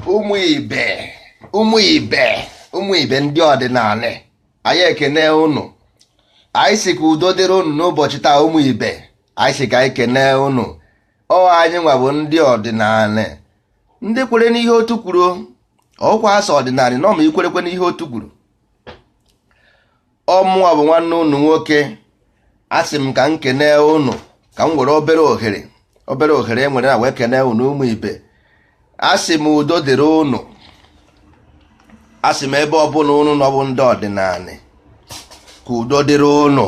Ụmụ ibe, ụmụ ibe, ụmụ ibe, ndị ọdịnala, anyị ekene ụnụ. Anyị sị ka udo dịrị ụnụ n'ụbọchị taa. Ụmụ ibe, anyị sị ka anyị kene ụnụ. Ọ anyị nwa bụ ndị ọdịnala, ndị kwere n'ihe otu kwuru. Ọkwa asọ ọdịnala nọ ma ikwerekwe n'ihe otu kwuru. Ọmụnwa bụ nwanne ụnụ nwoke. Asị m ka m kene ụnụ, ka m were obere ohere, obere ohere e nwere na wee kene ụnụ. Ụmụ ibe, asị m udo dịrị ụnụ. Asị m ebe ọbụla ụnụ nọ bụ ndị ọdịnala, ka udo dịrị ụnụ.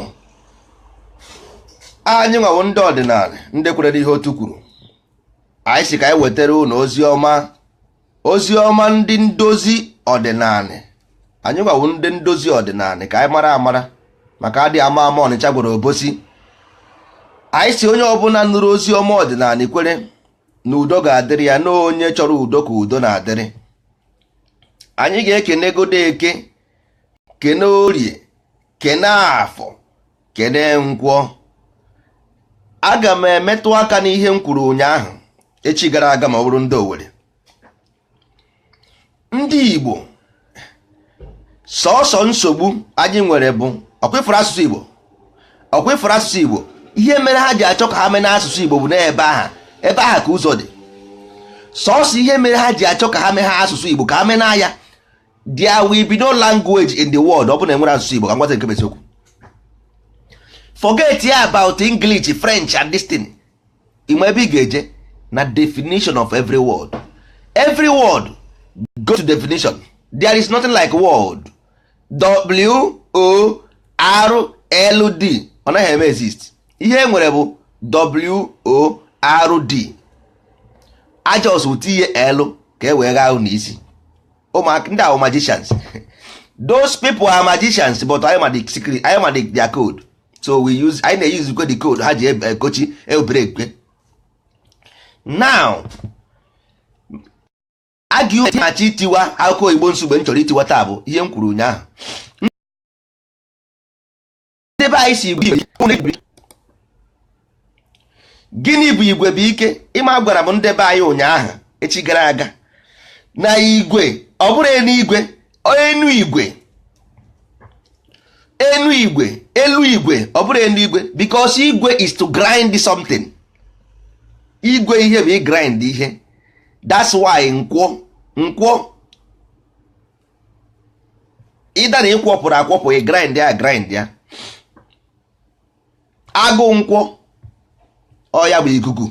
Anyị nwawo ndị ọdịnala, ndị kwere n'ihe otu kwuru. Anyị sị ka anyị wetara ụnụ ozi ọma, ozi ọma ndị ndozi ọdịnala. Anyị nwawo ndị ndozi ọdịnala, ka anyị mara amara maka adị ama ama. Ọnịcha gwara obosi. Anyị si onye ọbụla nụrụ ozi ọma ọdịnala kwere na udo ga-adịrị ya, na onye chọrọ udo ka udo na-adịrị. Anyị ga-ekene godo Eke, kene Orie, kene Afọ, kene Nkwọ. Aga m emetụ aka n'ihe m kwuru ụnyaahụ, echi gara aga, ma ọ bụrụ ndị Owere, ndị Igbo. Sọọsọ nsogbu anyị nwere bụ ọkwịfụrụ asụsụ Igbo, ọkwịfụrụ asụsụ Igbo. Ihe mere ha ji achọ ka ha mee n'asụsụ Igbo bụ n'ebe aha, ebe aha ka ụzọ dị. Sọọsọ ihe mere ha ji achọ ka ha mee ha asụsụ Igbo, ka ha mee n'aya, there will be no language in the world. Ọ bụrụ na enwere asụsụ Igbo, ka m gwata nke bụ eziokwu, forget ya about English, French and this thing. Ịma ebe ị ga-eje na definition of every word. Every word, go to definition. There is nothing like word w o r l d. Ọ naghị eme exist. Ihe e nwere bụ w o r d. Ajọs tinye l ka e wee ghaa unu isi. Ụmụaka ndị ahụ, magicians, those people are magicians, but anyị ma the secret, anyị ma their code. So we use, anyị na-use the code ha ji ekochi ebere ekwe. Now argument na-achọ itiwa akụkọ Igbo nsogbe m chọrọ itiwa taa bụ ihe m kwuru ụnyaahụ. Ndị be anyị si igwe, gịnị bụ igwe bụ ike? Ịma gwara m ndị be anyị ụnyaahụ, echi gara aga, na igwe ọ bụrụ eluigwe, enu igwe, enu igwe, elu igwe, ọ bụrụ eluigwe, because igwe is to grind something. Igwe ihe bụ grind ihe. That's why nkwọ, nkwọ ịda na ịkwọpụrụ akwọpụ, ị grind ya, grind ya. Agụ nkwọ, ọ ya bụ ikuku.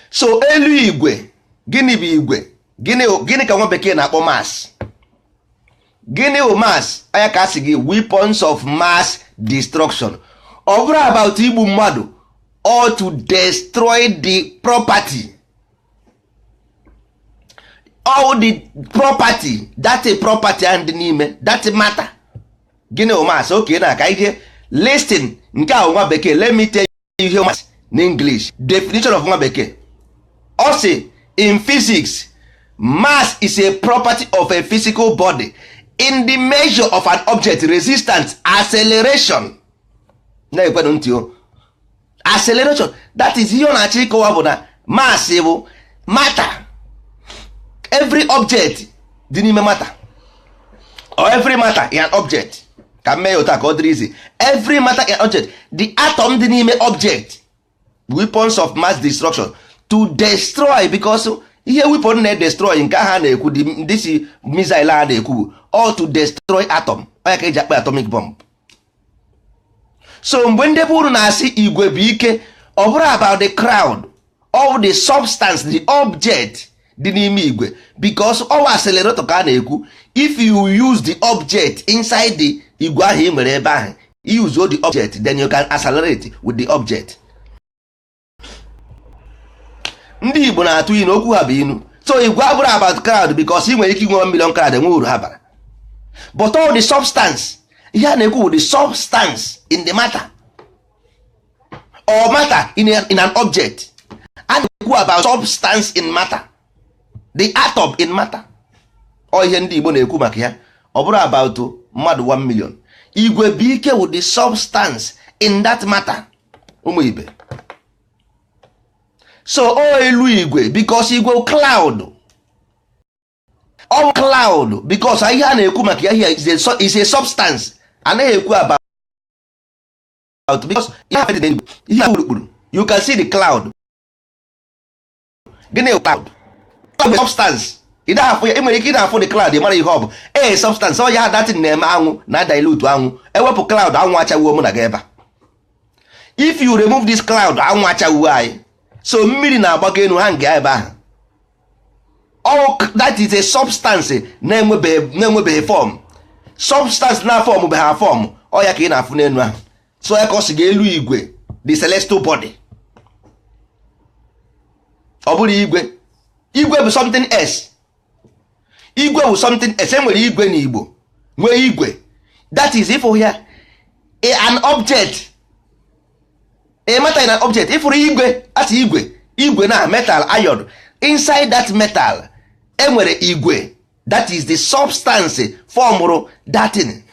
So elu igwe, gịnị bụ igwe? Gịnị, gịnị ka nwa bekee na-akpọ mass? Gịnị bụ mass? Anya ka a sị gị weapons of mass destruction. Ọ bụrụ about igbu mmadụ or to destroy the property, all the property, that property and dị n'ime that matter. Gịnị bụ mass? Okay, na ka ihe listen, nke a nwa bekee. Let me tell you ihe mass in English, definition of nwa bekee. Ọ sị, in physics, mass is a property of a physical body in the measure of an object resistance acceleration. Na-ekwenụ ntị o, acceleration. That is ihe ọ na-achọ ịkọwa bụ na mass bụ matter. Every object dị n'ime matter, or every matter in an object. Ka m mee ya otu a ka ọ dịrị easy. Every matter in an object, the atom dị n'ime object. Weapons of mass destruction, to destroy, because ihe weapon na-destroy, nke ahụ a na-ekwu, this missile a na-ekwu bụ all to destroy atom. Onye ka eji akpa atomic bomb. So mgbe ndị be uru na-asị igwe bụ ike, ọ bụrụ about the crowd, all the substance, the object dị n'ime igwe, because ọwa accelerator ka a na-ekwu. If you use the object inside the igwe ahụ ị nwere ebe ahụ, use the object, then you can accelerate with the object. Ndị Igbo na-atụ inu, okwu ha bụ inu. So igwe abụrụ about crowd, because ị nwere ike inwe 1 million crowd, enwe uru ha bara. But all the substance, ihe a na-ekwu bụ the substance in the matter, or matter in an object. A na-ekwu about substance in matter, the atom in matter. Ọ ihe ndị Igbo na-ekwu maka ya. Ọ bụrụ about mmadụ 1 million. Igwe bụ ike with the substance in that matter. Ụmụ ibe, so o elu igwe, because igwe cloud. Ọ cloud, because ihe a na-ekwu maka ya here is a substance. Anaghị ekwu about, because ihe urukpuru, you can see the cloud. Gịnị cloud? Cloud substance. Ị naghị afụ ya. Ị nwere ike ị na-afụ the cloud, ị mara ihe ọ bụ. Ee, substance ọ ya. Datin na-eme anwụ na dilute anwụ. Ewepụ cloud, anwụ achawuo mụ na gị ebe a. If you remove this cloud, anwụ achawuo anyị. So mmiri na-agbago elu ha nga ebe ahụ. All that is a substance na-enwebeghị form. Substance na form be ha form, ọ ya ka ị na-afụ n'elu ahụ. So ya ka ọ si ga elu igwe, the celestial body. Ọ bụrụ igwe, igwe bụ something else. Igwe bụ something else. Enwere igwe na Igbo, nwee igwe. That is, ịfụ ya, an object, a matter in an object. Ịfụrụ igwe, asị igwe, igwe na metal, iron. Inside that metal enwere igwe. That is the substance formụrụ that thing,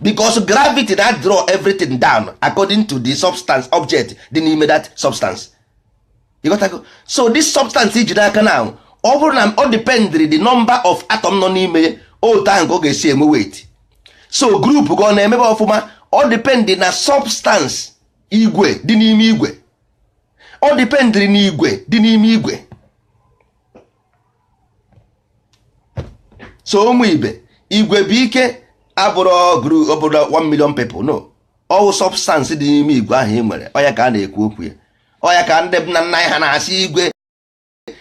because gravity na draw everything down according to the substance, object dị n'ime that substance. You got go? So this substance iji n'aka now, ọ bụrụ na ọ dependri the number of atom nọ n'ime otu ahụ ka ọ ga-esi enwe weight. So group gị ọ na-emebe ọfụma, ọ depend na substance, igwe dị n'ime igwe. Ọ dependri na igwe dị n'ime igwe. So ụmụ ibe, igwe bụ ike. Abụrụ ọbụrụ 1 million people, no. Ọwụ substance dị n'ime igwe ahụ ị nwere, ọ ya ka a na-ekwu okwu ya. Ọ ya ka ndị nna nna ha na-asị igwe,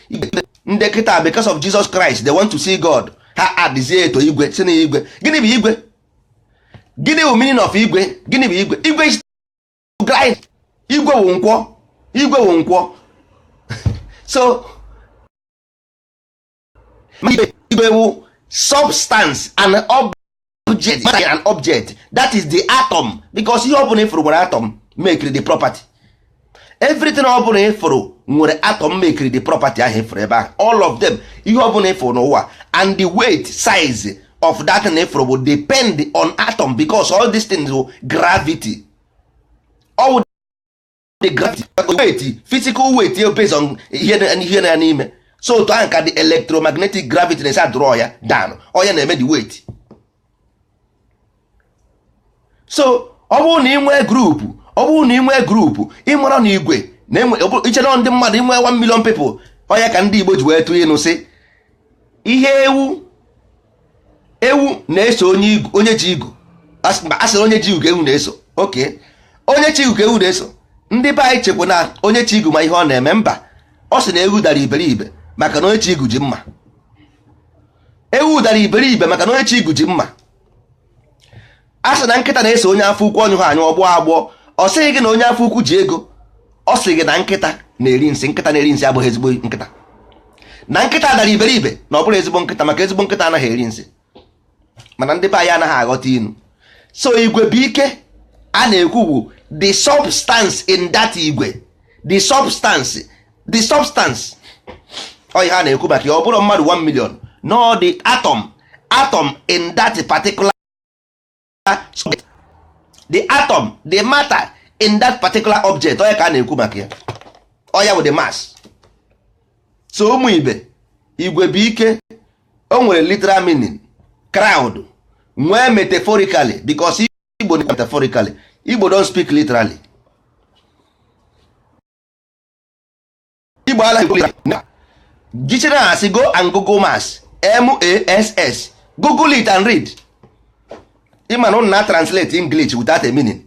igwe. Ndị kịta, because of Jesus Christ, they want to see God, ha adịzie eto igwe, si na igwe. Gịnị bụ igwe? Gịnị bụ meaning of igwe? Gịnị bụ igwe? Igwe is to grind. Igwe wụ nkwọ. Igwe wụ nkwọ. So igwe wụ substance, an object, an object. That is the atom, because ihe ọbụla ịfụrụ nwere atom make the property. Everything ọbụla ịfụrụ nwere atom make the property ahụ ịfụrụ ebe ahụ. All of them, ihe ọbụla ịfụrụ n'ụwa, and the weight, size of that thing ịfụrụ will depend on atom, because all these things will gravity, all the gravity, weight, physical weight based on ihe na ya n'ime. So otu ahụ ka the electromagnetic gravity na-esi draw ya down, ọ ya na-eme the weight. So ọ bụrụ na ị nwee group, ọ bụrụ na ị nwee group, ị mara na igwe na-enwe iche na ndị mmadụ, inwe 1 million people. Ọ ya ka ndị Igbo ji wee tụọ ịnụ sị ihe ewu ewu na-eso onye onye ji igu. Asịrị onye ji igu ka ewu na-eso. Oke onye chi igu ka ewu na-eso. Ndị be anyị chekwa na onye chi igu ma ihe ọ na-eme. Mba, ọ sị na ewu dara iberibe maka na onye chi igu ji mma. Ewu dara iberibe maka na onye chi igu ji mma. A sị na nkịta na-eso onye afọ ukwu, ọnyụ ha anya ọgbọ agbọ. Ọ sịghị gị na onye afọ ukwu ji ego. Ọ sị gị na nkịta na-eri nsị. Nkịta na-eri nsị abụghị ezigbo nkịta. Na nkịta dara iberibe na ọ bụrụ ezigbo nkịta, maka ezigbo nkịta anaghị eri nsị. Mana ndị be anyị anaghị aghọta inu. So igwe bụ ike a na-ekwu bụ the substance in that igwe, the substance, the substance. Ọ ihe a na-ekwu maka ya. Ọ bụrụ mmadụ 1 million, no. The atom, atom in that particular, the atom, the matter in that particular object, ọ ya ka a na-ekwu maka ya. Ọ ya bụ the mass. So ụmụ ibe, igwe bụ ike. O nwere literal meaning, crowd, nwee metaphorically, because Igbo metaphorically. Igbo don't speak literally. Igbo ala gichere asị, go and google mass, mass, google it and read. Ịma na na translate English without a meaning.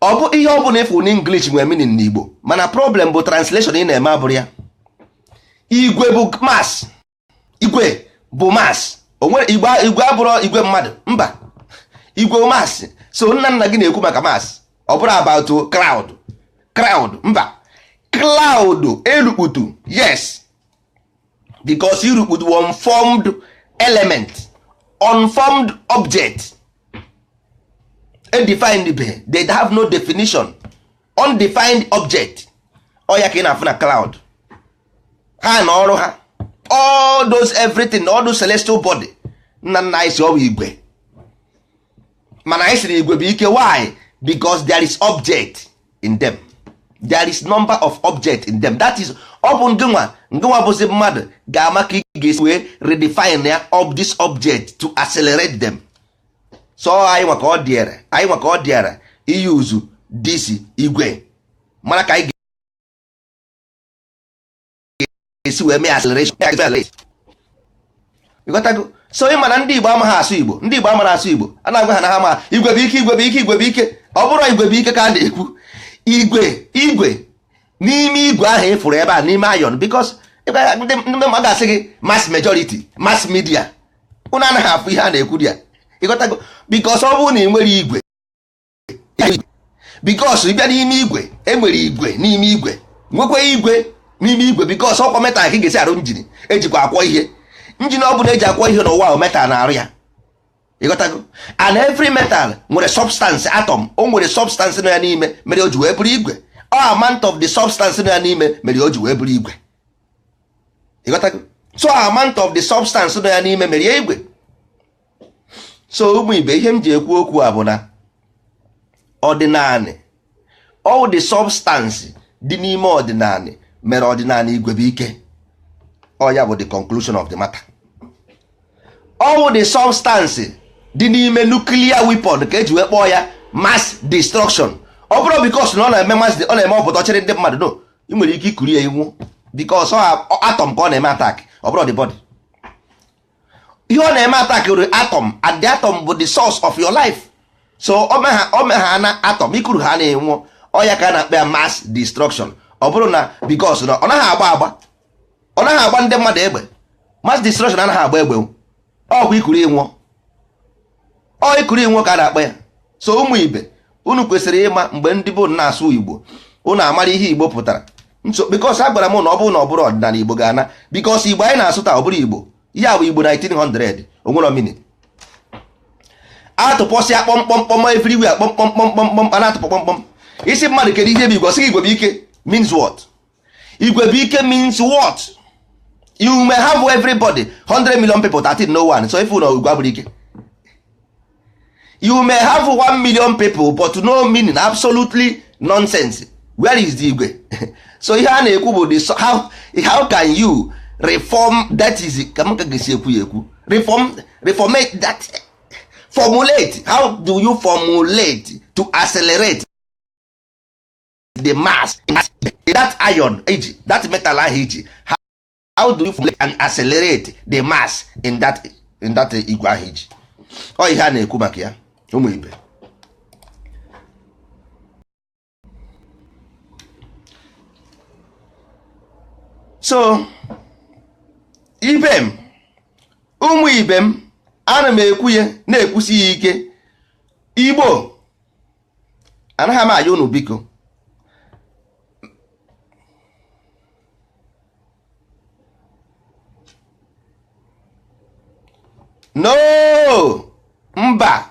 Ọ bụ ihe ọ bụla ịfụ na English nwere meaning n'Igbo, mana problem bụ translation ị na-eme abụrụ ya. Igwe bụ mass. Igwe bụ mass. Onwere igwe, igwe abụrụ igwe mmadụ. Mba, igwe mass. So nna nna gị na-ekwu maka mass, ọ bụrụ about crowd. Crowd, mba. Cloud, erukputu, yes, because irukputu unformed element, unformed object, undefined be, they have no definition, undefined object. Ọ ya ka ị na-afụ na cloud ha na ọrụ ha. All those, everything, all those celestial body, nna nna anyị si ọ bụ igwe. Mana anyị siri igwe bụ ike. Why? Because there is object in them. There is number of object in them. That is, ọ bụ ngịnwa ngịnwa bụzi mmadụ ga-ama ka ị ga-esi wee redefine ya of this object to accelerate them. So anyị nwa ka ọ dịara, anyị nwa ka ọ dịara iyuzu this igwe mara ka anyị ga-esi wee mee acceleration. Ịghọtago? So ị ma na ndị Igbo amaghị asụ Igbo, ndị Igbo amara asụ Igbo, a na-agwa ha na ha ma igwe bụ ike, igwe bụ ike, igwe bụ ike. Ọ bụrụ igwe bụ ike ka a na-ekwu, igwe igwe n'ime igwe ahụ ịfụrụ ebe a n'ime iron, because ndị mmadụ ga-asị gị mass majority, mass media, unu anaghị afụ ihe a na-ekwu ya. Ịghọtago? Because ọ bụrụ na ị nwere igwe, because ị bịa n'ime igwe, enwere igwe n'ime igwe, nwekwa igwe n'ime igwe, because ọkwa metal ka ị ga-esi arụ engine ejikwa akwọ ihe. Engine ọ bụla eji akwọ ihe n'ụwa ahụ, metal na-arụ ya. Ịghọtago? And every metal nwere substance, atom. O nwere substance nọ ya n'ime mere o ji wee bụrụ igwe. Ọ amount of the substance nọ ya n'ime mere o ji wee bụrụ igwe. Ịghọtago? So amount of the substance nọ ya n'ime mere ya igwe. So ụmụ ibe, ihe m ji ekwu okwu a bụ na ọdịnanị, all the substance dị n'ime ọdịnanị mere ọdịnanị igwe bụ ike. Ọ ya bụ the conclusion of the matter. All the substance dị n'ime nuclear weapon ka eji wee kpọọ ya mass destruction. Ọ bụrụ because na ọ na-eme mass, ọ na-eme ọpụta ọchịrị ndị mmadụ, no, ị nwere ike ikuri ya iwu, because ọ atom ka ọ na-eme attack. Ọ bụrụ the body, ihe ọ na-eme attack ruru atom, and the atom bụ the source of your life. So o megha na atom ikuru ha na-enwụọ. Ọ ya ka a na-akpọ ya mass destruction. Ọ bụrụ na because na ọ naghị agba agba, ọ naghị agba ndị mmadụ egbe. Mass destruction anaghị agba egbe. Ọkwa ikuru ịnwụọ, ọ ikuru ịnwụọ ka a na-akpọ ya. So ụmụ ibe, unu kwesịrị ịma mgbe ndị bụ na-asụ Igbo, unu amara ihe Igbo pụtara nso, because a gwara m na ọ bụrụ na ọ bụrụ ọdịnala Igbo ga-ana, because Igbo anyị na-asụ taa, ọ bụrụ Igbo ya bụ Igbo 1900, onwere meaning. Atụpọsịa kpọmkpọmkpọm everywhere, kpọmkpọmkpọmkpọm a na-atụpọ kpọmkpọm. Isi mmadụ, kedu ihe bụ igwe? Ọsị igwe bụ ike means what? Igwe bụ ike means what? You may have everybody, 100 million people, 13 no one. So if you know igwe abụrụ ike, you may have 1 million people but no meaning, absolutely nonsense. Where is the igwe? So ihe a na-ekwu bụ the how can you reform, that is ka m ka ga-esi ekwu ya ekwu, reform, reformate that, formulate. How do you formulate to accelerate the mass, that iron iji, that metal ahụ iji? How do you formulate and accelerate the mass in that igwe ahụ iji? Ọ ihe a na-ekwu maka ya, ụmụ ibe. So ibe m, ụmụ ibe m, ana m ekwu ya na-ekwusi ya ike. Igbo, anaghị m aya unu, biko. No, mba,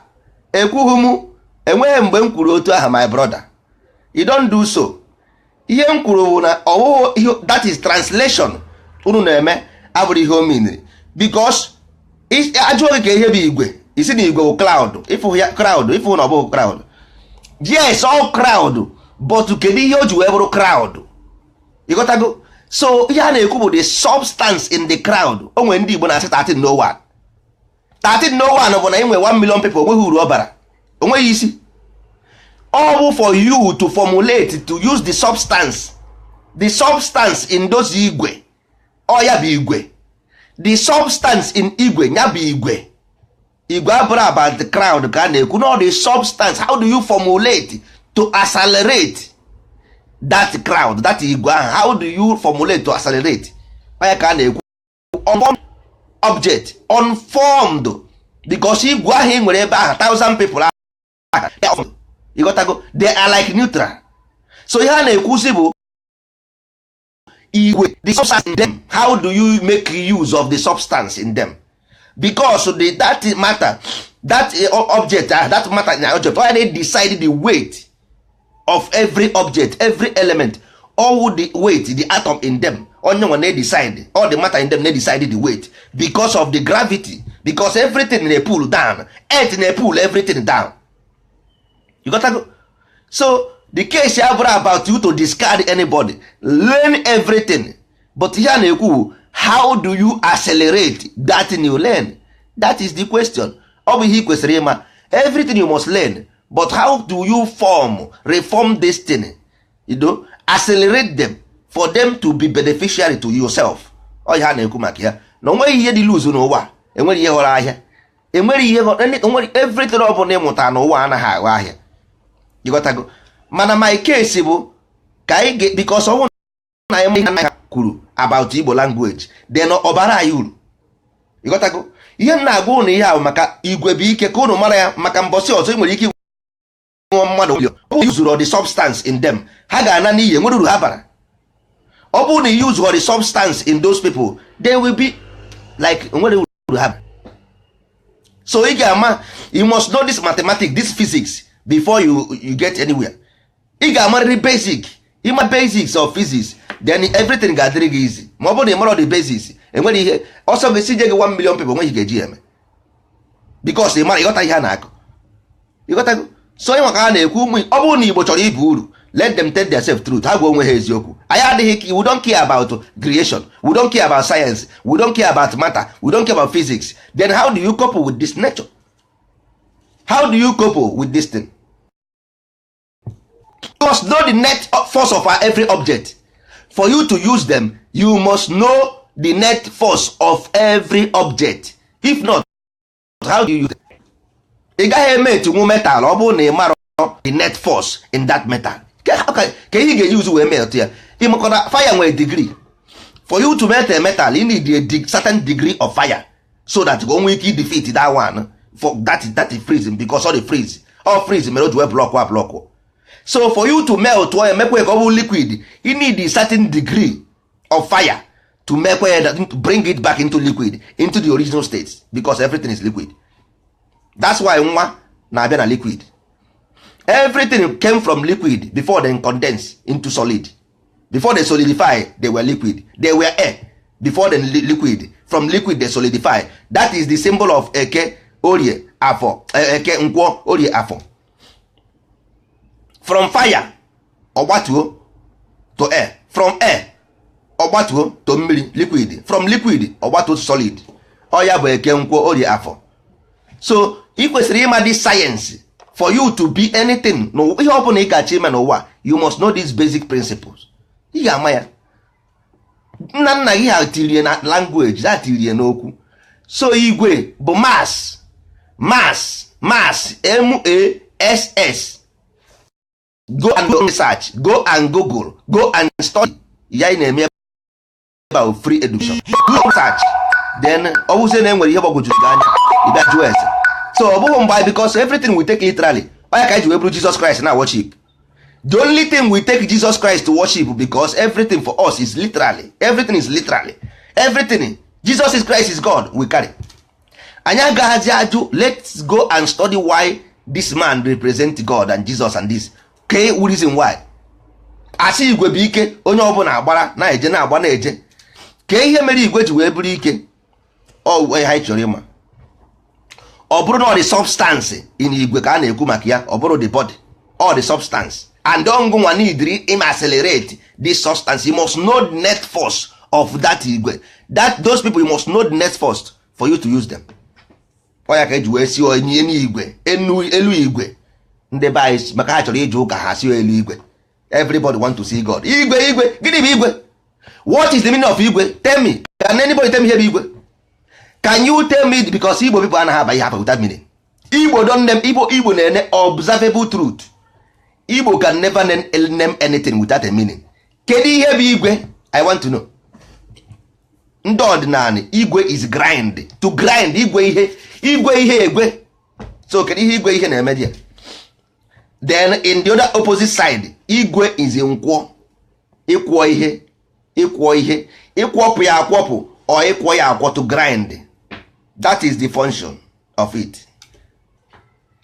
ekwughị m. Enweghị mgbe m kwuru otu ahụ. My brother, you don't do so. Ihe m kwuru bụ na ọwụghị that is translation unu na-eme abụrụ ihe o meaniri, because ajụọ gị ka ihe bụ igwe, isi na igwe bụ cloud. Ịfụ ya crowd, ịfụ na ọ bụghị crowd. Yes, all crowd, but kedu ihe o ji wee bụrụ crowd? Ịghọtago? So ihe a na-ekwu bụ the substance in the crowd. O nwere ndị Igbo na-asị 13 no 1, 13 no 1 bụ na inwe 1 million people, onweghị uru ọ bara, onweghị isi. Ọ bụ for you to formulate, to use the substance, the substance in those igwe. Ọ ya bụ igwe. The substance in igwe, ya bụ igwe. Igwe abụrụ about the crowd ka a na-ekwu. No, the substance, how do you formulate to accelerate that crowd, that igwe ahụ? How do you formulate to accelerate? Ọ ya ka a na-ekwu. Unformed object, unformed, because igwe ahụ ị nwere ebe ahụ, thousand people ahụ, ịghọtago, they are like neutral. So ihe a na-ekwuzi bụ igwe, the substance in them. How do you make use of the substance in them? Because the that matter, that object, that matter na object onye na decide the weight of every object, every element. All the weight, the atom in them, onye nwe na decide. All the matter in them na decide the weight because of the gravity, because everything na pull down. Earth na pull everything down. You got to go. So The case abụrụ about you to discard anybody. Learn everything, but ihe a na-ekwu bụ, how do you accelerate that thing you learn? That is the question. Ọ bụ ihe ị kwesịrị ịma. Everything you must learn, but how do you form, reform this thing, accelerate them for them to be beneficiary to yourself? Ọ ihe a na-ekwu maka ya na onweghị ihe dị loose n'ụwa. Enwere ihe ghọrọ ahịa, enwere ihe enwere everything ọ bụla ịmụta n'ụwa anaghị aghọ ahịa, ịghọtago? Mana my case bụ ka anyị, because ọ bụrụ na anyị ihe kwuru about Igbo language, then ọ bara anyị uru, ịghọtago? Ihe m na-agwa ụnụ ihe ahụ maka igwe bụ ike, ka ụnụ mara ya, maka mbọsị ọzọ ị nwere ike inwe mmadụ use the substance in them, ha ga-ana n'iyi. Enwere uru ha bara. Ọ bụrụ na you use the substance in those people, they will be like nwere uru ha bara. So ị ga-ama, you must know this mathematics, this physics, before you get anywhere. Ị ga-amarịrị basic. Ịma basics of physics, then everything ga-adịrị gị easy. Ma ọ bụrụ na ị mara the basics, enwere ihe ọsọ gị si je gị 1 million people, enweghị ga-eji eme, because ị mara ịghọta ihe a na-akụ, ịghọtago? So onye maka ha na-ekwu, ụmụ, ọ bụrụ na Igbo chọrọ ibu uru, let them tell themselves truth. Ha gwa onwe ha eziokwu. Anyị adịghị, we don't care about creation, we don't care about science, we don't care about matter, we don't care about physics. Then how do you couple with this nature? How do you couple with this thing? You must know the net force of every object for you to use them. You must know the net force of every object. If not, how do you use them? Ị gaghị eme etinwu metal ọ bụrụ na ị marọ the net force in that metal. Ka ihe ị ga-use wee melt ya? Ịmakọta fire nwere degree. For you to melt a metal, you need a certain degree of fire so that o nwee ike defeat that one for that is freezing, because all the freeze, all freeze mere o ji wee block wa block. So for you to melt ya, mekwe ka ọ bụ liquid, you need a certain degree of fire to mekwe ya, to bring it back into liquid, into the original state, because everything is liquid. That's why nwa na-abịa na liquid. Everything came from liquid before they condense into solid. Before they solidify, they were liquid. They were air before the liquid. From liquid they solidify. That is the symbol of Eke, Orie, Afọ. Eke, Nkwọ, Orie, Afọ. From fire ọgbatuo to air, from air ọgbatuo to mmiri, liquid. From liquid ọgbatuo to solid. Ọ ya bụ Eke, Nkwọ, Orie, Afọ. So ị kwesịrị ịma this science for you to be anything. Ihe ọ bụla ị ga-achọ ime n'ụwa, you must know these basic principles. Ị ga-ama ya. Nna nna gị ha tirie na language, ha tirie n'okwu. So igwe bụ mass, mass, mass, mass. Go and do research, go and google, go and study. Ya ị na-eme about free education. Do research, then ọ bụzie na enwere ihe gbagwojuru gị anya, ị bịa jụọ ese. So ọ bụghị mgbe, because everything we take literally. Ọ ya ka anyị ji wee bụrụ Jesus Christ na worship. The only thing we take Jesus Christ to worship, because everything for us is literally. Everything is literally. Everything Jesus is Christ is God we carry. Anyị agaghazi ajụ. Let's go and study why this man represent God and Jesus and this ke reason why asị igwe bụ ike. Onye ọbụla agbara na-eje, na-agba, na-eje. Ka ihe mere igwe ji wee bụrụ ike, ọ ihe anyị chọrọ ịma. Ọ bụrụ na ọ dị substance in igwe ka a na-ekwu maka ya, ọ bụrụ the body, all the substance and ọngụnwa need im accelerate this substance. You must know the net force of that igwe, that those people. You must know the net force for you to use them. Ọ ya ka eji wee si onye igwe elu igwe. Ndị be anyị, maka ha chọrọ ije ụka, ha si elu igwe. Everybody want to see God. Igwe, igwe, gịnị bụ igwe? What is the meaning of igwe? Tell me. Can anybody tell me ihe bụ igwe? Can you tell me? Because Igbo people anaghị aba ihe afa without meaning. Igbo don name Igbo. Igbo na-ene observable truth. Igbo can never name anything without a meaning. Kedu ihe bụ igwe? I want to know. Ndị ọdịnala, igwe is grind, to grind. Igwe ihe, igwe ihe, egwe. So kedu ihe igwe ihe na-eme there? Then in the other opposite side, igwe is nkwọ, ịkwọ ihe, ịkwọ ihe, ịkwọpụ ya akwọpụ, or ịkwọ ya akwọ, to grind. That is the function of it.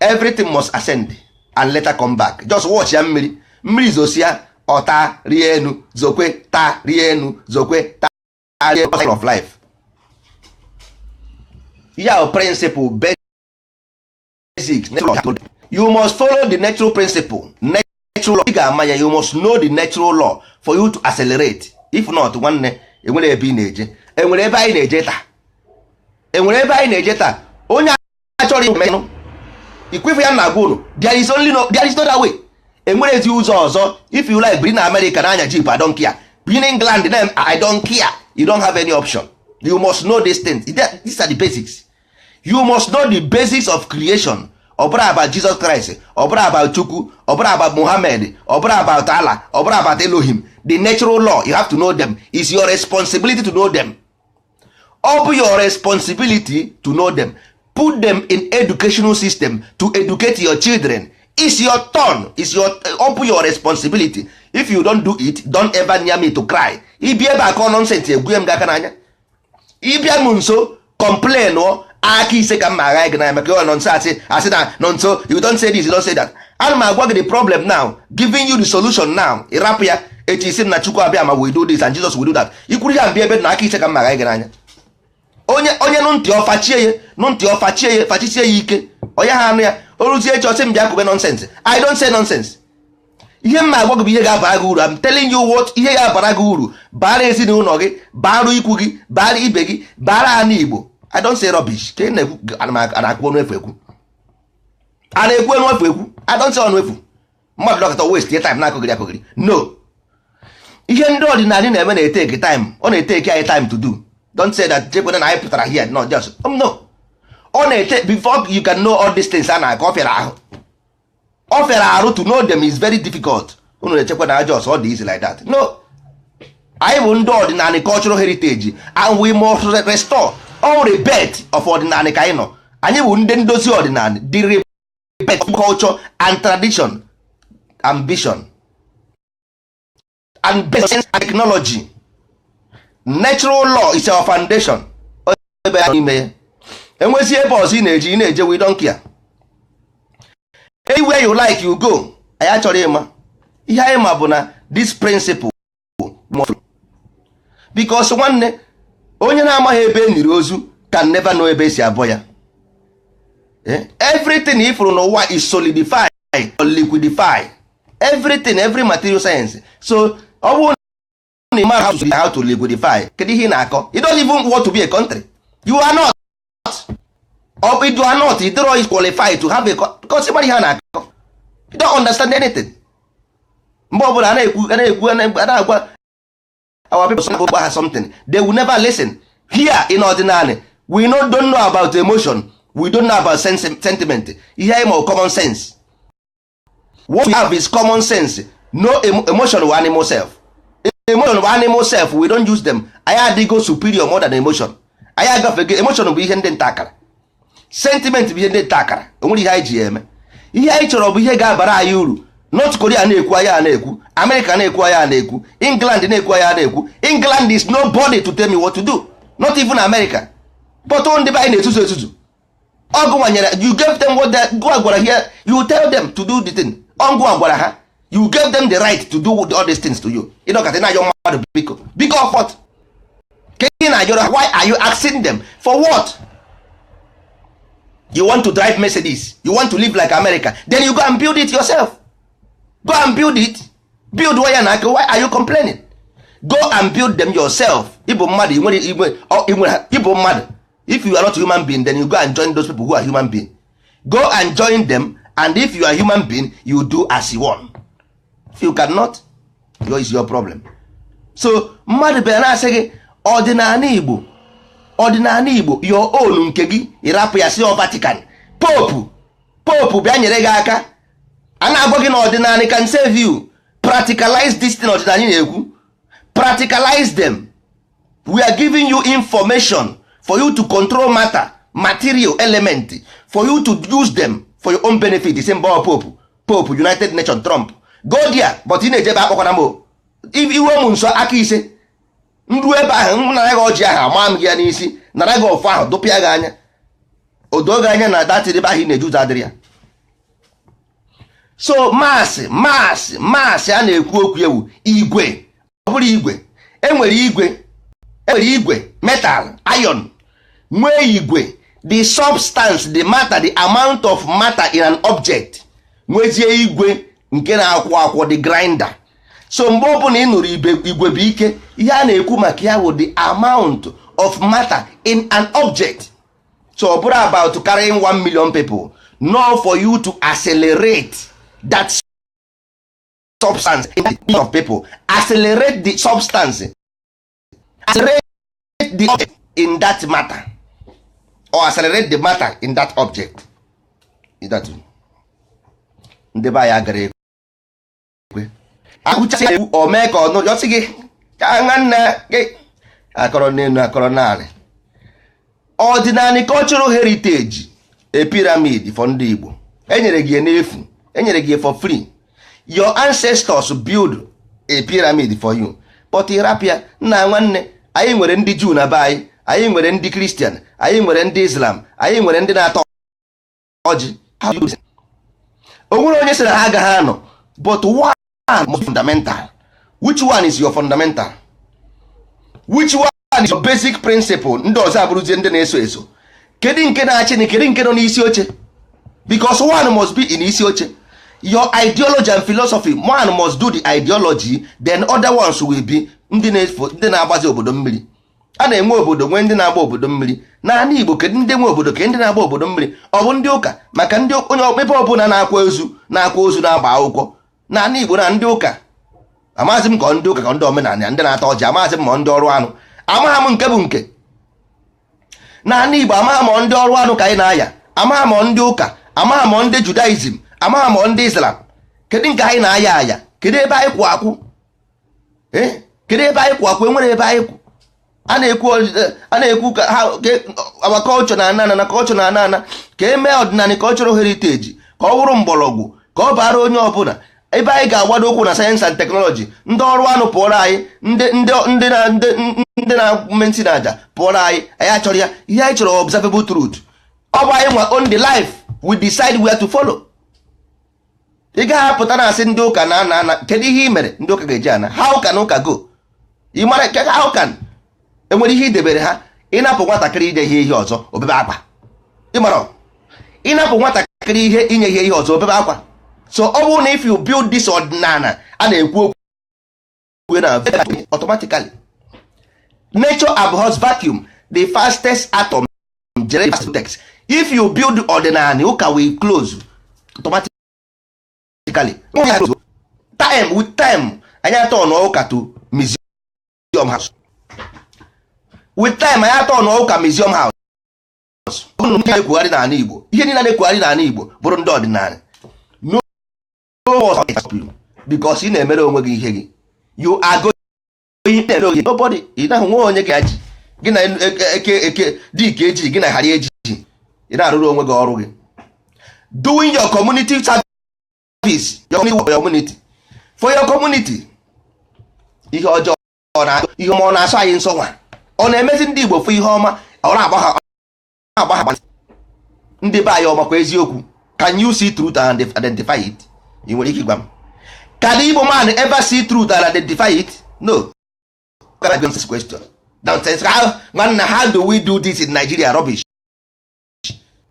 Everything must ascend and later come back. Just watch ya. Mmiri, mmiri zosia, ọta rie enu, zokwe, ta rie enu, zokwe, ta rie enu of life. Ya principle basic, you must follow the natural principle. Natural law, ị ga-ama ya. You must know the natural law for you to accelerate. If not, nwanne, enwere ebe ị na-eje, enwere ebe anyị na-eje taa, enwere ebe anyị na-eje taa. Onye achọrọ ime ikwefe ya na-agwa unu, there is only no, there is no other way. Enwere ezi ụzọ ọzọ. If you like, biri na America na-anya jeep, I don't care. Biri na England na, I don't care. You don't have any option. You must know these things. These are the basics. You must know the basics of creation. Ọ bụrụ about Jesus Christ, ọ bụrụ about Chukwu, ọ bụrụ about Muhammad, ọ bụrụ about Allah, ọ bụrụ about Elohim, the natural law, you have to know them. It's your responsibility to know them. Ọ bụ your responsibility to know them. Put them in educational system to educate your children. It's your turn. It's your, ọ bụ your responsibility. If you don't do it, don't ever near me to cry. Ibi ebe akọ nonsense, egwuye m gị aka n'anya. Ịbịa m nso complain ọ aka ise ka m ma agha gị n'anya, maka ọ nọ nso asị asị na nọ nso. You don't say this, you don't say that. Ana m agwa gị the problem now, giving you the solution now. Ịrapụ ya echi, isi m na Chukwu abịa ma we do this and Jesus will do that. Ikwuru ya mbịa ebe na aka ise ka m ma agha gị n'anya. Onye onye nụ ntị ọfachie ya, nụ ntị ọfachie ya, fachisie ya ike. Onye ha anụ ya o ruzie echi, ọsị m bịa kwube nonsense. I don't say nonsense. Ihe m na-agwa gị bụ ihe ga-abara gị uru. I'm telling you what, ihe ga-abara gị uru, bara ezinụlọ gị, bara ikwu gị, bara ibe gị, bara ana Igbo. I don't say rubbish. Ka ị na-ekwu, ana na-akwu ọnụ efu ekwu, a na-ekwu ọnụ efu ekwu. I don't say ọnụ efu. Mmadụ dọkịta waste time na-akụgịrị akụgịrị. No, ihe ndị ọdịnala na-eme na-etake time. Ọ na-etake anyị time to do. Don't say that jekwena na anyị pụtara here. No, just no. Ọ na-ete before you can know all these things a na-akọ. Ọ fịara ahụ, ọ fịara arụ. To know them is very difficult. Unu na-echekwa na just ọ dị easy like that. No, anyị bụ ndị ọdịnala, cultural heritage, and we must restore all the rebirth of ọdịnala ka anyị nọ. Anyị bụ ndị ndozi ọdịnala, the rebirth of culture and tradition, ambition and basic technology. Natural law is our foundation. Ebe anyị n'ime ya enwezi ebe ọzọ ị na-eji ị na-eje, we don't care. Anywhere you like, you go. Anyị achọrọ ịma. Ihe anyị ma bụ na this principle, because nwanne, onye na-amaghị ebe e niri ozu can never know ebe esi abọ ya. Everything ifuru n'ụwa is solidify or liquidify. Everything, every material science. So ọ bụrụ na ị mara how to liquidify, kedu ihe ị na-akọ? You don't even want to be a country. You are not, or you are not, you don't qualify to have a, because ịmara ihe a na-akọ, you don't understand anything. Mgbe ọbụla a na-ekwu, a na-ekwu, a na-agwa our people gwa ha something, they will never listen. Here in ọdịnala, we no don't know about emotion. We don't know about sentiment. Ihe anyị ma, common sense. What we have is common sense. No emotion bụ animal self. Emotion bụ animal self. We don't use them. Anyị adịgo superior more than emotion. Anyị agafego. Emotion bụ ihe ndị nta akara, sentiment bụ ihe ndị nta akara. Onwere ihe anyị ji ya eme. Ihe anyị chọrọ bụ ihe ga-abara anyị uru. North Korea na-ekwu, anyị a na-ekwu. America na-ekwu, anyị a na-ekwu. England na-ekwu, anyị a na-ekwu. England is nobody to tell me what to do, not even America. But ndị be anyị na-etuzu etuzu. Ọgụ nwanyere, you gave them what they gụa gwara here. You tell them to do the thing. Ọngụ gwara ha, you gave them the right to do all these things to you. Ịnọkọta na-ayọ mmadụ biko biko of what? Ka ị na-ayọrọ? Why are you asking them for what? You want to drive Mercedes, you want to live like America, then you go and build it yourself. Go and build it. Build waya na aka. Why are you complaining? Go and build them yourself. Ịbụ mmadụ, nwere nwere ịbụ mmadụ. If you are not human being, then you go and join those people who are human being. Go and join them. And if you are human being, you do as you want. If you cannot, your is your problem. So mmadụ bịara na-asị gị ọdịnala Igbo, ọdịnala Igbo, your own nke gị, ịrapụ ya si Vatican, Pope, Pope bịa nyere gị aka. A na-agwa gị na ọdịnala can save you. Practicalize this thing ọdịnala na-ekwu. Practicalize them. We are giving you information for you to control matter, material element, for you to use them for your own benefit. Isi mba, Pope, Pope, United Nation, Trump, go there. But ị na-ejebe, akpọkwana m iwe m nso aka ise nru ebe ahụ m nara gị ọjị ahụ, ama m gị ya n'isi, nara gị ọfụ ahụ, dụpịa gị anya, o doo gị anya na datịrị ebe ahụ ị na-eje ụzọ adịrị ya. So mass, mass, mass a na-ekwu okwu ewu igwe. Ọ bụrụ igwe, enwere igwe, enwere igwe metal, iron, nwee igwe, the substance, the matter, the amount of matter in an object. Nwezie igwe, Nke na-akwọ akwọ, the grinder. So mgbe ọbụla ị nụrụ igwe bụ ike, ihe a na-ekwu maka ya bụ the amount of matter in an object. So ọ bụrụ about carrying 1 million people, no, for you to accelerate that substance in that of people, accelerate the substance, accelerate the object in that matter, or accelerate the matter in that object. In that, ndị be anyị agara ekwe akụchasị ewu o mee ka ọ nụ yọsị gị ka nwanne gị akọrọ n'elu, akọrọ naanị ọdịnala. Cultural heritage, a pyramid for ndị Igbo, enyere gị n'efu, enyere gị for free. Your ancestors build a pyramid for you, but ịrapịa nna nwanne. Anyị nwere ndị Juu na be anyị, anyị nwere ndị Kristian, anyị nwere ndị Islam, anyị nwere ndị na-ata ọjị. O nwere onye sị na ha agaghị anọ, but one must be fundamental. Which one is your fundamental? Which one is your basic principle? Ndị ọzọ abụrụzie ndị na-eso eso. Kedu nke na-achị na kedu nke nọ n'isi oche? Because one must be in isi oche. Your ideology and philosophy, one must do the ideology, then other ones will be ndị na-efo, ndị na-agbazi obodo mmiri. A na-enwe obodo, nwee ndị na-agba obodo mmiri. N'ala Igbo, kedu ndị nwe obodo? Kedu ndị na-agba obodo mmiri? Ọ bụ ndị ụka? Maka ndị onye ebe ọbụla na-akwa ozu, na-akwa ozu, na-agba akwụkwọ n'ala Igbo na ndị ụka. Amaghịzị m ka ọ ndị ụka, ka ndị omenala, ndị na-ata ọjị. Amaghịzị m ma ndị ọrụ anụ. Amagha m nke bụ nke n'ala Igbo. Amagha m ndị ọrụ anụ ka anyị na-aya. Amagha m ndị ụka, amagha m ndị Judaism, amagha m ndị Islam. Kedu nke anyị na-aya aya? Kedu ebe anyị kwụ akwụ? Ee, kedu ebe anyị kwụ akwụ? Enwere ebe anyị kwụ. A na-ekwu, a na-ekwu ka ha our culture na ana na culture na ana ana ka e mee ọdịnala, cultural heritage, ka ọ bụrụ mgbọrọgwụ, ka ọ bara onye ọbụla. Ebe anyị ga-agbado ụkwụ na science and technology. Ndị ọrụ anụ pụọrọ anyị, ndị na ndị na-eme ntị na aja pụọrọ anyị. Anyị achọrọ ya. Ihe anyị chọrọ, observable truth. Ọ bụ anyị nwa own the life. We decide where to follow. Ị gaghị apụta na asị ndị ụka na ana ana. Kedu ihe ị mere ndị ụka ga-eji ana? How can ụka go? Ị mara how can enwere ihe idebere ha? Ịnapụ nwatakịrị ide ihe ọzọ, obebe akwa. Ị mara, ịnapụ nwatakịrị ihe, inye ihe ọzọ, obebe akwa. So ọ bụrụ na if you build this ọdịnala a na-ekwu okwu na automatically, nature abhors vacuum. The fastest atom generates text. If you build ọdịnala, ụka will close automatically. Time with time, anyị atọ n'ụka to museum house. With time, anyị atọ n'ụka museum house. Ndị na-ekwugharị n'ala Igbo, ihe niile na-ekwugharị n'ala Igbo bụrụ ndị ọdịnala, no, because ị na-emere onwe gị ihe gị. You are going na-eme nobody. Ị naghị nwe onye ga-aji gị na eke eke dị ka eji gị na ghara eji. Ị na-arụrụ onwe gị ọrụ gị, doing your community service, your community, for your community. Ihe ọjọọ na ihe ọma ọ na-asọ anyị nsọ nwa, ọ na-emezi ndị Igbo fụ ihe ọma, ọ na-agba ha, agba ha. Ndị be anyị, ọmakwa eziokwu? Can you see truth and identify it? Ị nwere ike ịgwa m, can Igbo man ever see truth and identify it? No. Nonsense question, nonsense. How, nwanna, how do we do this in Nigeria? Rubbish.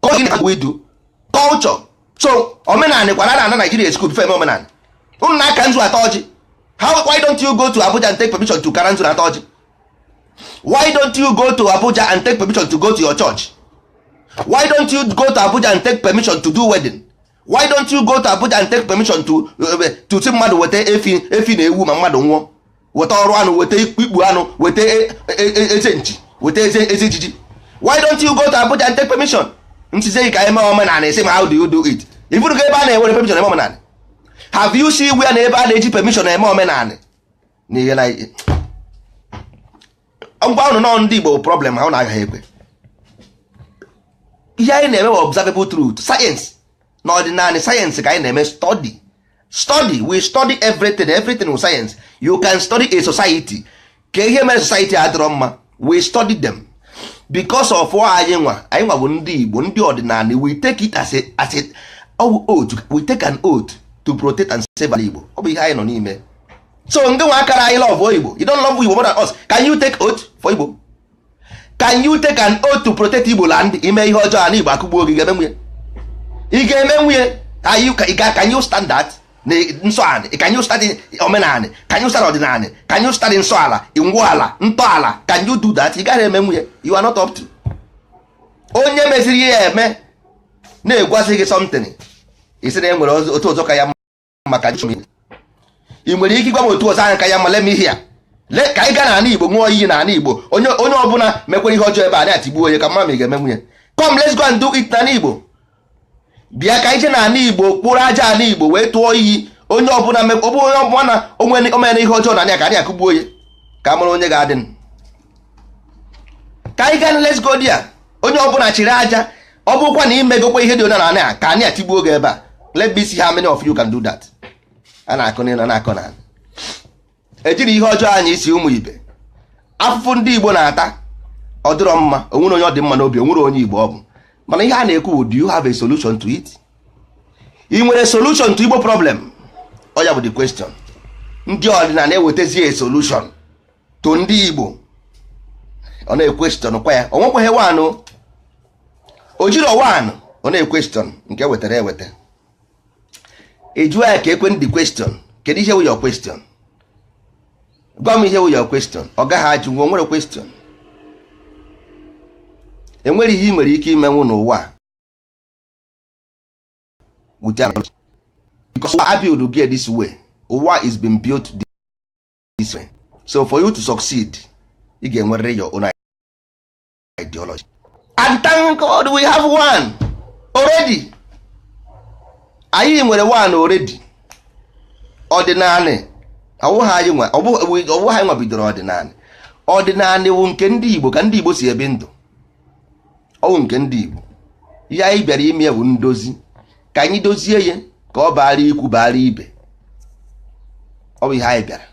How we do culture? So omenani kwara na ana Nigeria school before eme omenani. Unu na-aka nzu, ata ọjị. How? Why don't you go to Abuja and take permission to kara nzu na ata ọjị? Why don't you go to Abuja and take permission to go to your church? Why don't you go to Abuja and take permission to do wedding? Why don't you go to Abuja and take permission to si mmadụ weta efi, efi na ewu ma mmadụ nwụọ, weta ọrụ anụ, weta ikpu anụ, weta eze nchi, weta eze ijiji? Why don't you go to Abuja and take permission? Ntize ka eme omenala, esi ma how do you do it? Ifuru ga ebe a na-ewere permission eme omenala? Have you seen where na ebe a na-eji permission eme omenala? N'ihe na ngwa ụnụ nọ, ndị Igbo problem ha, ụnụ agaghị ekwe. Ihe anyị na-eme bụ observable truth, science na ọdịnala. Science ka anyị na-eme, study, study. We study everything. Everything with science. You can study a society, ka ihe mere society adịrọ mma. We study them because of anyị nwa. Anyị nwa bụ ndị Igbo, ndị ọdịnala. We take it as a oath. We take an oath to protect and save ala Igbo. Ọ bụ ihe anyị nọ n'ime. So ndị nwa akara anyị love Igbo. You don't love Igbo more than us. Can you take oath for Igbo? Can you take an oath to protect Igbo land? Ime ihe ọjọọ, ana Igbo akụgbuo gị. Ga-eme nwunye, ị ga-eme nwunye? Can you stand that? Na nsọ anị, can you study omenanị? Can you study ọdịnanị? Can you study nsọ ala, ngwu ala, ntọala? Can you do that? Ị gaghị eme nwunye. You are not up to. Onye meziri ya eme na-egwasị gị something, isi na e nwere otu ọzọ ka ya mma. Ka ị nwere ike ịgwa m otu ọzọ ahụ ka ya mma? Let me hear. Ka anyị gaa n'ala Igbo, ṅụọ iyi n'ala Igbo, onye ọbụla mekwere ihe ọjọọ ebe a na-atigbuo onye ka mma ma ị ga-eme nwunye. Come, let's go and do it n'ala Igbo. Bịa ka anyị jee n'ala Igbo, kpụrụ aja ala Igbo wee tụọ iyi, onye ọbụla ọ bụ onye ọbụla na onwe omere ihe ọjọọ na ya, ka anyị akụgbuo onye, ka a mara onye ga-adị. Ka anyị gaa, let's go there. Onye ọbụla chịrị aja, ọ bụrụkwa na imegokwa ihe dị onye na a, ka anyị atigbuo gị ebe a. Let me see how many of you can do that. A na-akọ n'elu, na-akọ n'ala, ejiri ihe ọjọọ anyị isi ụmụ ibe. Afụfụ ndị Igbo na-ata, ọ dịrọ mma. Onwere onye ọ dị mma n'obi? Onwere onye Igbo ọ bụ? Mana ihe a na-ekwu bụ, do you have a solution to it? Ị nwere solution to Igbo problem? Ọ ya bụ the question. Ndị ọdịnala ewetazie a solution to ndị Igbo, ọ na-equestion kwa ya. O nwekwaghị one, o jiri one, ọ na-equestion nke wetara eweta. Ị jụọ ya ka ekwe the question, kedu ihe wụ your question? Gwa m ihe wụ your question. Ọ gaghị ajụ nwa. O nwere question? Enwere ihe ị nwere ike imenwu n'ụwa a without, because ụwa build get this way. Ụwa is been built this way. So for you to succeed, ị ga-enwerịrị your own ideology, and thank God we have one already. Anyị nwere one already, ọdịnala. Ọwụghị anyị nwa, ọwụghị anyị nwa bidoro ọdịnala. Ọdịnala wụ nke ndị Igbo, ka ndị Igbo si ebi ndụ. Ọwụ nke ndị Igbo. Ihe anyị bịara ime bụ ndozi, ka anyị dozie ya ka ọ baara ikwu, baara ibe. Ọ bụ ihe anyị bịara.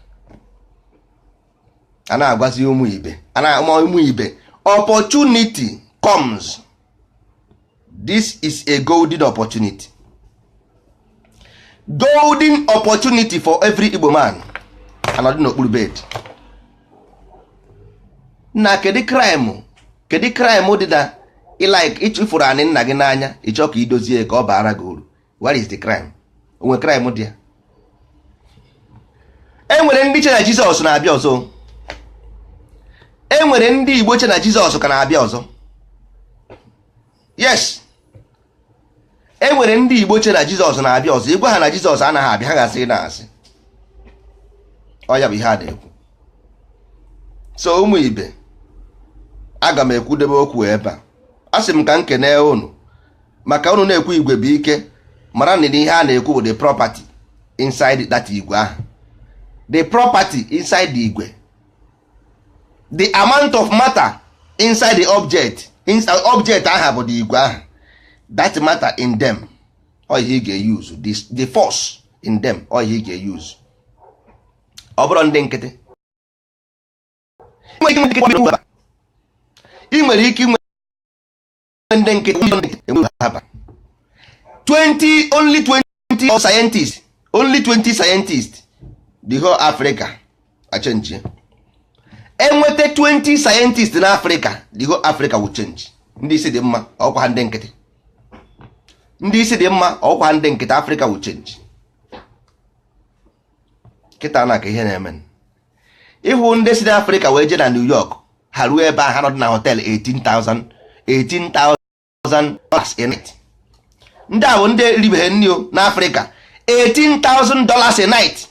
A na-agwazi ụmụ ibe, a na-ama ụmụ ibe, opportunity comes. This is a golden opportunity, golden opportunity for every Igbo man. Anọdụ n'okpuru bed na kedu crime? Kedu crime dị na ịlike ịchụfụrụ anị nna gị n'anya, ịchọ ka idozie ka ọ baara gị uru? What is the crime? Onwe crime dị ya? E nwere ndị che na Jizọs na-abịa ọzọ. E nwere ndị Igbo che na Jizọs ka na-abịa ọzọ. Yes, e nwere ndị Igbo che na Jizọs na-abịa ọzọ. Ịgwa ha na Jizọs anaghị abịa, ha ga-asị na asị. Ọ ya bụ ihe a na-ekwu. So ụmụ ibe, aga m ekwudebe okwu ebe a. A sị m ka m kenee unu maka unu na-ekwu igwe bụ ike. Mara na ihe a na-ekwu bụ the property inside that igwe ahụ, the property inside the igwe, the amount of matter inside the object, inside object aha bụ the igwe ahụ. That matter in them, ọ ihe ị ga-use the force in them, ọ ihe ị ga-use. Ọ bụrụ ndị nkịtị, ị nwere ike inwe ndị nkịtị enwe 20, only 20 scientists, only 20 scientists, the whole Africa achange. Enweta 20 scientists na Africa, the whole Africa will change. Ndị isi dị mma, ọkwa ha ndị nkịtị. Ndị isi dị mma, ọkwa ha ndị nkịtị. Africa will change. Kịta na ka ihe na-eme, ịhụ ndị si n'Africa wee jee na New York, ha ruo ebe a, ha nọdụ na hotel 18,000, $18,000 a night. Ndị a bụ ndị ribeghị nri o n'Africa. $18,000 a night,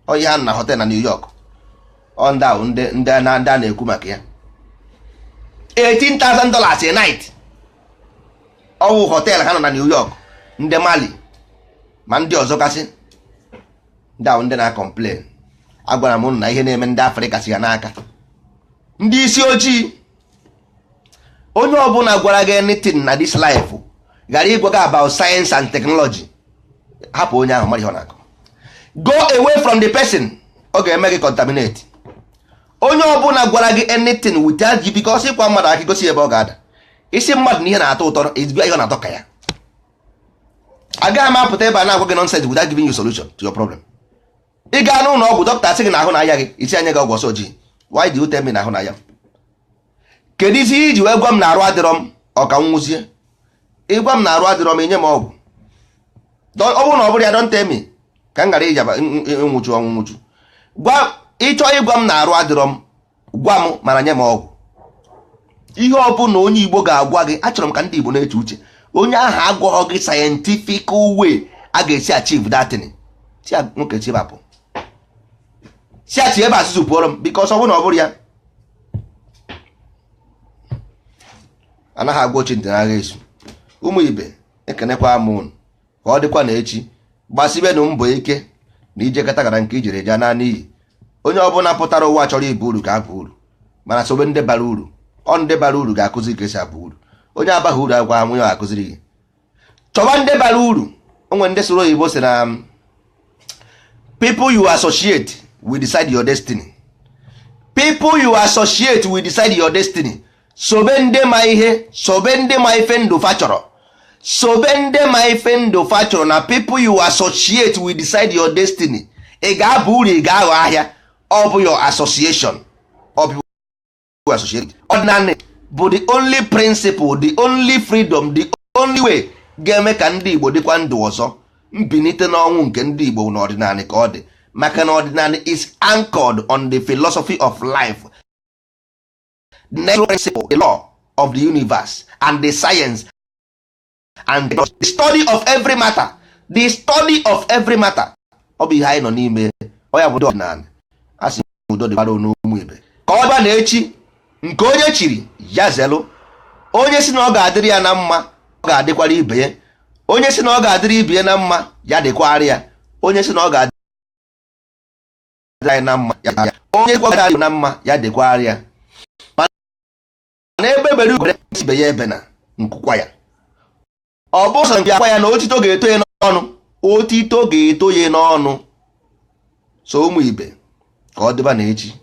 ọ ihe ha nọ na hotel na New York. Ọ ndị ahụ, ndị a na-ekwu maka ya, $18,000 a night, ọwụ hotel ha nọ na New York. Ndị Mali ma ndị ọzọ kasị, ndị ahụ ndị na-complain. Agwara m unu na ihe na-eme ndị Afrịka si ya n'aka ndị isi ojii. Onye ọbụla gwara gị anything na this life ghara ịgwa gị about science and technology, hapụ onye ahụ, mara ihe ọ na-akọ. Go away from the person. Ọ ga-eme gị contaminate. Onye ọbụla gwara gị anything without you, because ịkwa mmadụ aka gosi ebe ọ ga-ada isi mmadụ na ihe na-atọ ụtọ, ezigbo ihe ọ na-atọ ka ya. Agaghị m apụta ebe a na-agwa gị nonsense without giving you solution to your problem. Ị gaa n'ụlọ ọgwụ, dọkịta sị gị na ahụ na-aya gị, isi anya gị ọgwụ ọsọ ojii. Why do you tell me na ahụ na-aya m? Kedu isi iji wee gwa m na arụ adịrọ m? Ọ ka m nwụzie? Ịgwa m na arụ adịrọ m, inye m ọgwụ. Ọ bụrụ na ọ bụrụ ya, don't tell me. Ka m ghara ịjaba nwụchu ọnwụ nwụchu. Gwa ịchọ ịgwa m na arụ adịrọ m, gwa m, mana nye m ọgwụ. Ihe ọ bụla onye Igbo ga-agwa gị, achọrọ m ka ndị Igbo na-eche uche. Onye ahụ agwaghọ gị scientific way a ga-esi achieve that thing, tia nwoke chibapụ si achi ebe asụsụ pụọrọ m, because ọ bụrụ na ọ bụrụ ya, anaghị agwa ochi ntị n'agha esu. Ụmụ ibe, ekenekwa m unu. Ka ọ dịkwa na echi. Gbasibenụ mbọ ike na ijekọta gara nke ijere ja naa n'iyi. Onye ọbụla pụtara ụwa chọrọ ibu uru ka abụ uru, mana sobe ndị bara uru. Ọ ndị bara uru ga-akụzi ka esi abụ uru. Onye abaghị uru agwa nwunye akụziri gị. Chọba ndị bara uru. Onwe ndị soro oyibo si na people you associate will decide your destiny. People you associate will decide your destiny. Sobe ndị ma ihe, sobe ndị ma ife ndụ fa chọrọ, sobe ndị ma ife ndụ fa chọrọ. Na people you associate will decide your destiny. Ị ga-aba uru, ị ga-aghọ ahịa. Ọ bụ your association, ọ bụ associate. Ọdịnala bụ the only principle, the only freedom, the only way ga-eme ka ndị Igbo dịkwa ndụ ọzọ. Mbilite n'ọnwụ nke ndị Igbo n'ọdịnala ka ọ dị, maka na ọdịnala is anchored on the philosophy of life, the natural principle, the law of the universe and the science and the study of every matter, the study of every matter. Ọ bụ ihe anyị nọ n'ime. Ọ ya bụ ndị ọdịnala. A sị udo dịkwara n'ụmụ ibe. Ka ọ dịba na echi. Nke onye chiri ya zelụ. Onye si na ọ ga-adịrị ya na mma, ọ ga-adịkwara ibe ya. Onye si na ọ ga-adịrị ibe ya na mma, ya dịkwara ya. Onye si na ọ ga-adịrị anyị na mma, ya onye gwara na mma, ya dịkwara ya. Mana ebe bere ugere, ibe ya ebe na nkụkwa ya. Ọ bụ sọ nke akwa ya na otito ga-eto ya n'ọnụ, otito ga-eto ya n'ọnụ. So ụmụ ibe, ka ọ dịba na echi.